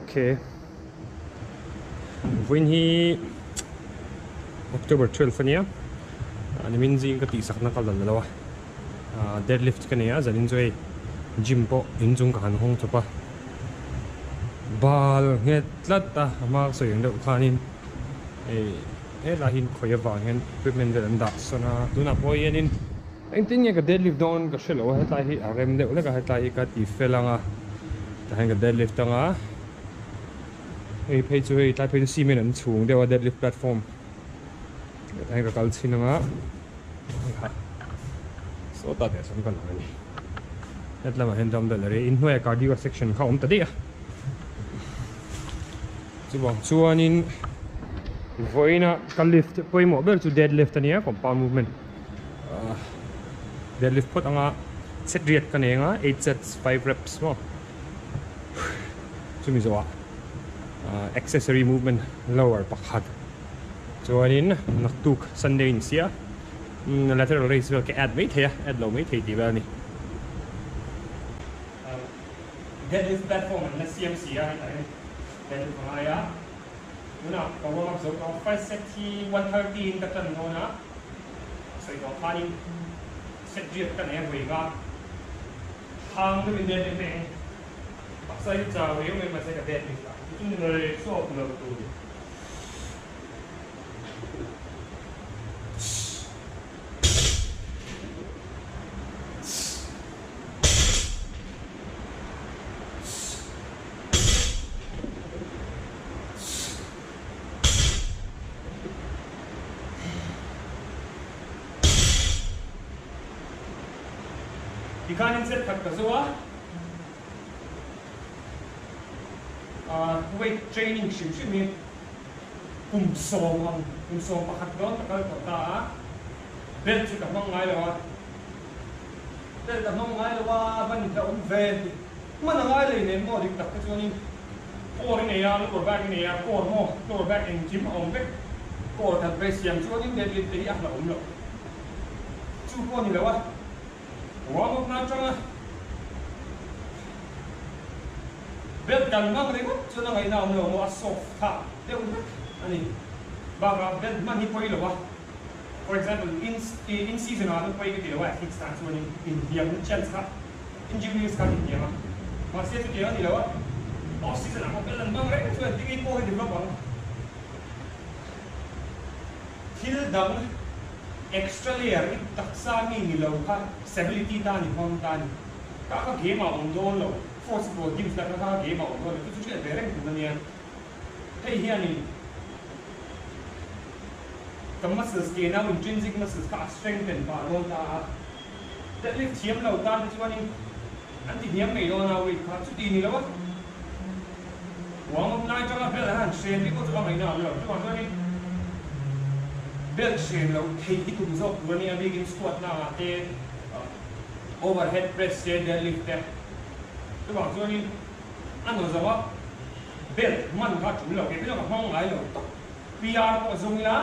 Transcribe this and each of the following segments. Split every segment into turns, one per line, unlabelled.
Ok. Vawiin hi October 12 ania. Nimin zing ka tihsakna ka la lo a. Deadlift ka nei a, zanin chu hei gym pawh inchung ka han hawng chawp a. Bal nghet tlat a, a hma ka sawi ang deuh khanin hei helai hi khawi avang hian equipment vel an dah sawn a. Tunah pawh hianin Engtin nge ka deadlift dawn ka hre lo a, hetlai hi a rem deuh hlek a, hetlai hi ka ti fel ang a, tah hian ka deadlift ang a, hei phei chu hei tlai phei chu cement an chhung deuh a deadlift platform tah hian ka kal chhin ang a, heiha sawtah teh sawn ka lang a ni, hetlamah hian dumbbell a rei inhnuaiah cardio section kha a awm ta daih a. Chuvang chuanin vawiina ka lift pawimawh ber chu dead lift a nia compound movement dead lift phawt anga set riat ka nei anga eight sets five reps maw chumi zawhah accessory movement lower pakhat chuanin naktuk Sunday ni sia lateral raise vel ka add maithei a add lo maithei tih vel a ni. Deadlift platform an la siam si a hetah hian deadlift a ngai a, tunah ka warm up zo tawh a, first set hi 1:30 in ka tan dawn a, sawi tawh khanin set riat ka nei a vawi nga hang deuhin deadlift na eng taksa hi chau riau mai mahse ka deadlift a, chu chu ni rei sawp lo tur. Tikhanin set khat ka zo a, weight training hrim hrim hi kum sawm ang, kum 11 dawn ka kal tawh ta a, belt chu ka hmang ngai lo a. Belt a hmang ngai lo a, va ni hlauhawm ve tih hman a ngai lei nen maw dik tak te chuanin core i nei a, lower back i nei a, core maw lower back engkim a awm vek, core that ve siam chuanin deadlift te hi a hlauhawm loh. Chu pawh a ni lo a, warm up na atanga belt kan hmang ringawt chuan a ngaihna a awm lo maw, a soft tha deuh vek a ni. Bakah belt hman hi pawi lo a. For example, in in season ah chuan pawi ka ti lo a, athletes tan chuan in inhliamna chance kha injuries kha an inhliam a, mahse chutiang a ni lo a, off season ah pawh bel an hmang reng chuan engtin nge pawh hi develop ang. Thil dang extra layer i taksa mi ni lo kha stability tan i hmang ta a ni. Ka kha game ah awm dawn lo, force produce la kha kha game ah awm dawn lo, chu chu hriat ve reng tur a nia. Hei hianin ka muscles ke nau intrinsic muscles kha a strengthen pah dawn ta a, deadlift thiam lo tan te chuanin an ti hniam mai dawn a weight kha chuti ni lo a, warm up lai atanga belt an han hren te pawh chu a ngaihna awm lo, chuvang chuanin belt hren loh theih hi tum zawk tur a nia bikin squat na ah te overhead press te deadlift te chuvang chuanin a naw zo a. Belt hman kha a tul lo, kei pawh ka hmang ngai lo tawp. PR pawh zawng ila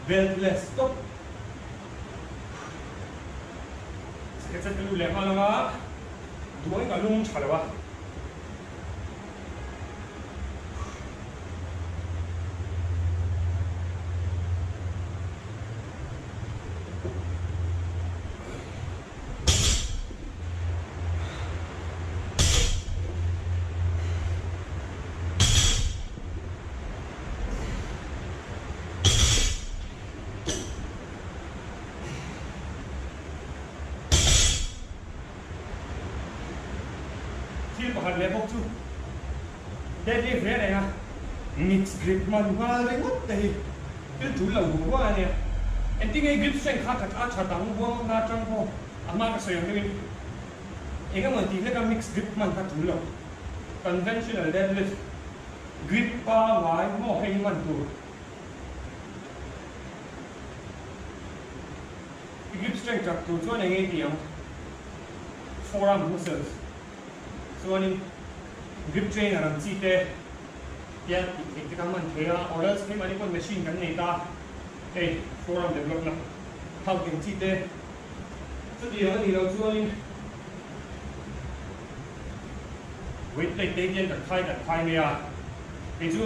beltless tawp. Second set ka lut leh nghal ang a, duangin ka lung tha lo a. Thil pakhat leh bawk chu deadlift reng reng a mix grip man nghal ringawt te hi thil tul lo duh rual a nia. Engtin nge grip strength kha a that ang buang na atang pawh a hma ka sawi ang deuhin eng emaw tih hleka mix grip hman kha tul lo. Conventional deadlift grip pangngai maw hei hi hman tur. I grip strength chak tur chuan eng nge i tih ang? Forearm muscles chuanin grip trainer ang chi te tia tih theih te kha hman thei a, or else keimahni pawn machine kan nei ta hei forearm develop na thau tih ang chi te chutiang a nih loh chuanin. Weight plate te hian kan khai kan khai mai a, kei chu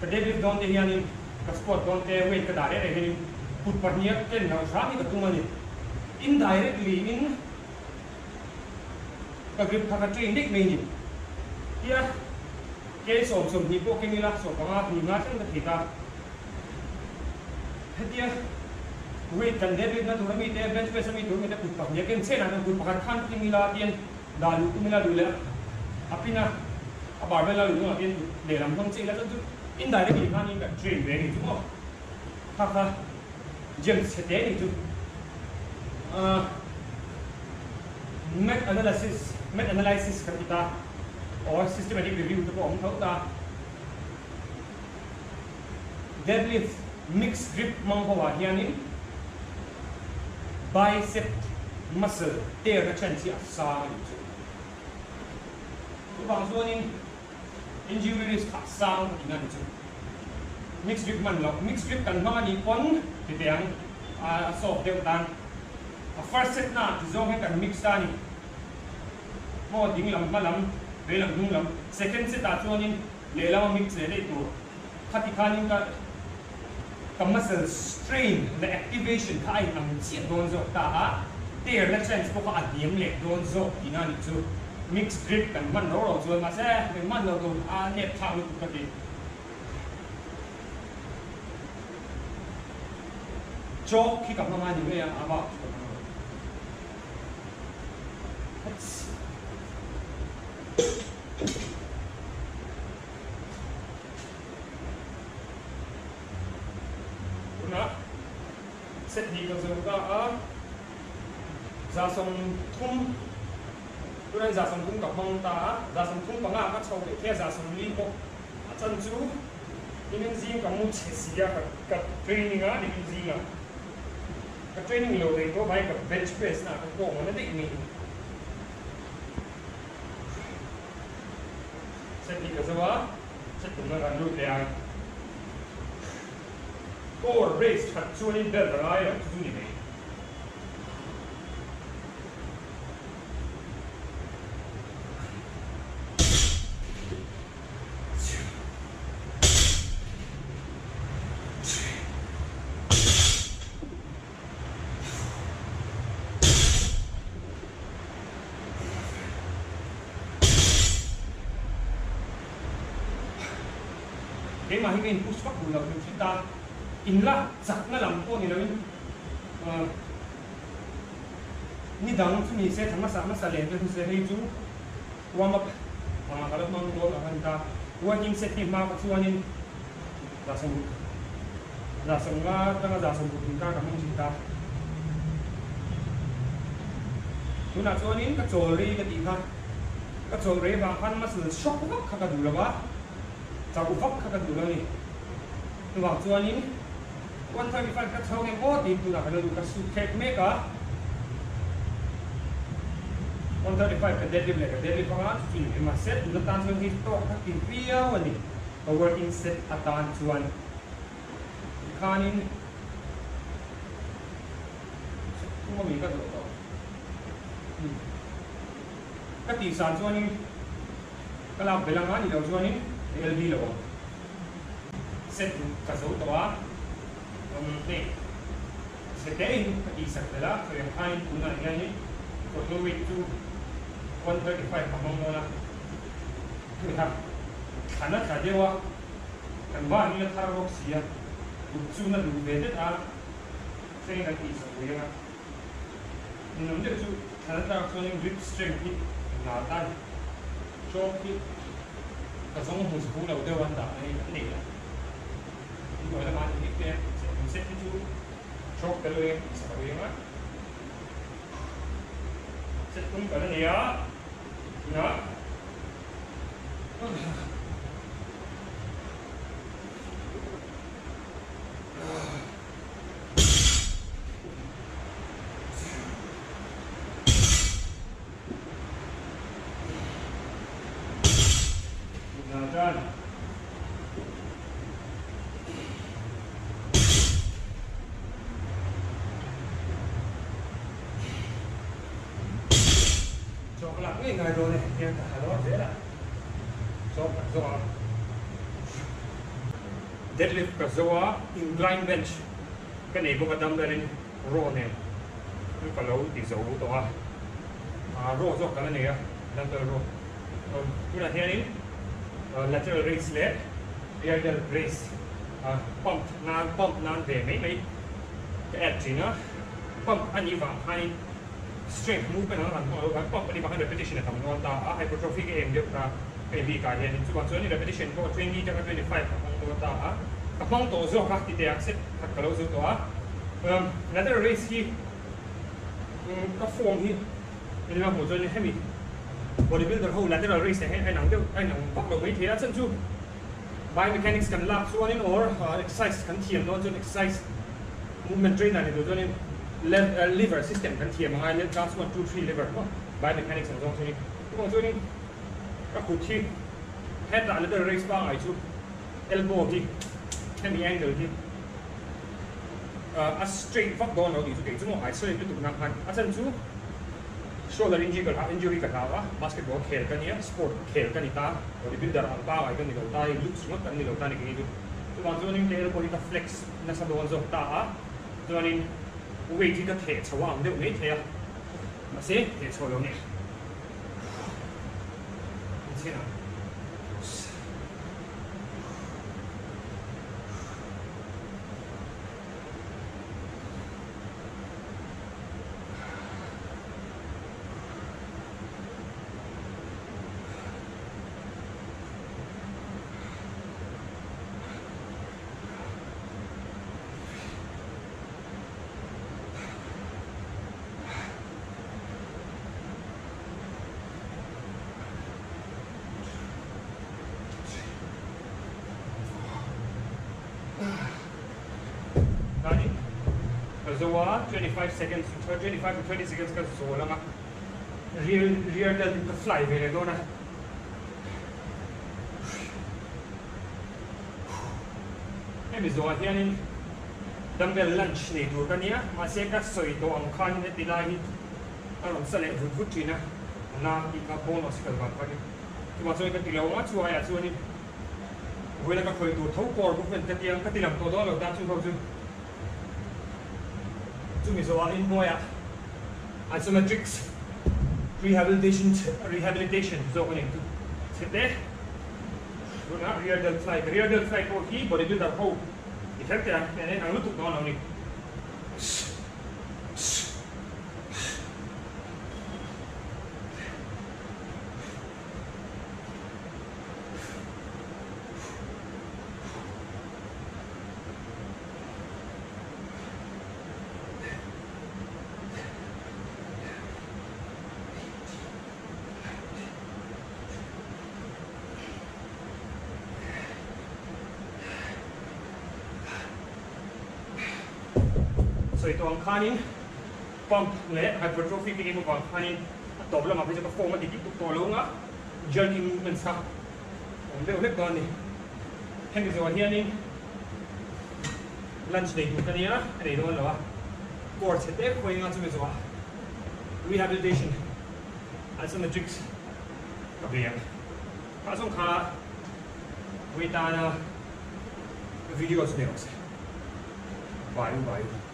ka deadlift dawn te hianin ka squat dawn te weight ka dah reng reng hianin kut pahniha ken loh hram hi ka tum a ni. Indirectly in ka grip kha ka train daih mai a ni. Tia ke 20 pawh keng ila 15 hnih nga thleng ka thei ta. Hetia weight kan deadlift na tur ami te, bench press ami tur ami te kut pahnih a ken chen ah chuan kut pakhat khan keng ila tian dah luh tum ila duh leh a pin a, a barbell a luh hnungah tian kut lehlam hmang che ila chuan chu indirectly khanin kan train ve a ni chu maw. Kha kha gym chhe te ni chu. Ahh Met analysis met analysis kan ti ta or systematic review te pawh a awm tho ta. Deadlift mixed grip hmang ho ah hianin bicep muscle tear na chance hi a sang a nih chu. Chuvang chuanin injury risk kha a sang ka tihna a ni chu. Mixed grip hman loh, mixed grip kan hmang a nih pawn ti teh ang a soft deuh tan. A first set na ah ti zawng hian kan mix ta a ni. Maw ding lam hma lam, vei lam hnung lam. Second set ah chuanin Lehlam a mix leh daih tur. Khati khanin ka ka muscle strain leh activation kha a in ang chiah dawn zawk ta a, tear na chance pawh kha a hniam leh dawn zawk tihna a nih chu. Mix grip kan hman ro ro chuan mahse min hman lo tur a nep thlak lutuk ka ti. Chalk khi ka hmang a ni mai a, a bak chu ka hmang lo. Tunah set hnih ka zo ta a, 30 tunah 30 ka hmang ta a, 35 ka chho leh thei a, 40 pawh a chan chu nimin zing ka mu chhe si a, ka training a nimin zingah ka training lo rei tawh vai ka bench press na ka kawng a na daih mai. Set hi ka zo a, set tumna kan lut leh ang. Core brace that chuanin belt a ngai lo chu chu ni mai. Keimah hi ka in push vak duh lo hrim hrim ta, in la chakna lam pawh ni loin ni dang chu ni se thla hmasa hmasa len te chu se hei chu warm up anga ka lo hmang dawn ang a ni ta. Working set hi hma ka chuanin 150 atanga 160 inkar ka hmang thin ta. Tunah chuanin ka chawl rei ka tih kha, ka chawl rei vang khan muscle shock vak kha ka duh lo a, chauh vak kha ka duh lo a ni. Chuvang chuanin 135 ka chho ngem aw tiin tunah ka la duh, ka sut khek mek a. 135 ka deadlift leh ka deadlift anga chu chu ni mai mahse tun atan chuan hei tawk kha ti viau a ni. Ka working set atan chuan tikhanin thum ami ka zawh tawh. Ka tih san chuanin ka lak belh anga ni lo chuanin ka LB lo ang. Set ka zo tawh a, hei chhe tein ka tih sak belh a, sawi ang khanin tunah hianin total weight chu 135 ka hmang dawn a. Hei ha, thlan a tla deuh a, kan van in a thar bawk si a, kut chu na duh ve det a, seng kan tih sak ui anga. Ninawm deuh chu thlan a tlak chuanin grip strength hi nal ta a ni. Chalk hi ka zawng hmu zhu lo deuh an dah mai an nei a, in hnuai lamah an inhnek te a, set hi chu chalk tel ui a tih sak ui anga. Set tum kan a ni a. Chawk lak ngei. ngei ngai dawn e hian ka ha dawn zel a chawp kan zawh a deadlift ka zo a incline bench ka nei bawk a dumbbell in row nen chu ka lo ti zo tawh a ah row zawk ka la nei a dumbbell row tunah hianin lateral raise leh rear delt raise pump nan pump nan ve mai mai ka add thin a pump a nih vang khanin strength movement ang an hmang lo khan pump a nih vang khan repetition a tam nual ta a hypertrophy ka em deuh ta hei bikah hianin chuvang chuan repetition pawh 20 atanga 25 ka hmang dawn ta a ka hmang tawh zawk a titeh ah set khat ka lo zo tawh a lateral raise hi ka form hi engemaw hmuh chuan hemi bodybuilder ho lateral raise ah hian a inang deuh a inang vak lo maithei a chhan chu Biomechanics kan lak chuanin or exercise kan thiam dawn chuan exercise movement trainer ni tur chuanin lever system kan thiam angai a, class one, two, three lever maw biomechanics ang zawng chuanin chuvang chuanin ka kut hi hetah lateral raise pangngai chu elbow hi hemi angle hi a straight vak dawn lo tih chu kei chu maw isolate lutuk nan khan a chhan chu Shoulder injury ka hlau injury ka hlau a, basketball khel ka nia, sport khel ka ni ta, body builder ang pangai ka ni lo ta, hei looks ringawt kan ni lo ta ni kei chu. Chuvang chuanin ka elbow hi ka flex nasa dawn zawk ta a, chuanin weight hi ka theh chho a ang deuh mai thei a, mahse theh chho lo nia. Chhin ang. Tani ka zo a 25 seconds 25 to 30 seconds ka zawl ang a rear rear delt in ka fly ve leh dawn a hemi zawhah hianin dumbbell lunge nei tur ka nia mahse ka sawi tawh ang khan heti lai hi a rawn sa leh vut vut thin a a na tih kha bone ossicle vang khanin chuvang chuan ka ti lo ang a chuaiah chuanin Vawiin a ka khawih tur tho core movement ka ti ang, ka ti lang tawh dawn lo tan chung ho chu. Chumi zawhah inhnuaiah isometrics rehabilitation rehabilitation zawk a ni ang chu. Chhete tunah rear delt fly, rear delt fly pawh hi bodybuilder ho ti kher teh ang, en ang lutuk dawn lo ni. Sawi tawh ang khanin pump leh hypertrophy te eng avang khanin a tawp lamah phei chu ka form a ti dik tuk tawh lo ang a. Jerking movements kha awm deuh hlek dawn a ni. Hemi zawhah hianin lunch nei tur ka nia, ka nei dawn lo a. Core chhe tek pawhin a chumi zawhah rehabilitation isometrics ka bei ang. Kha zawng kha vawi tana video chu nei rawh se. Vai u vai u.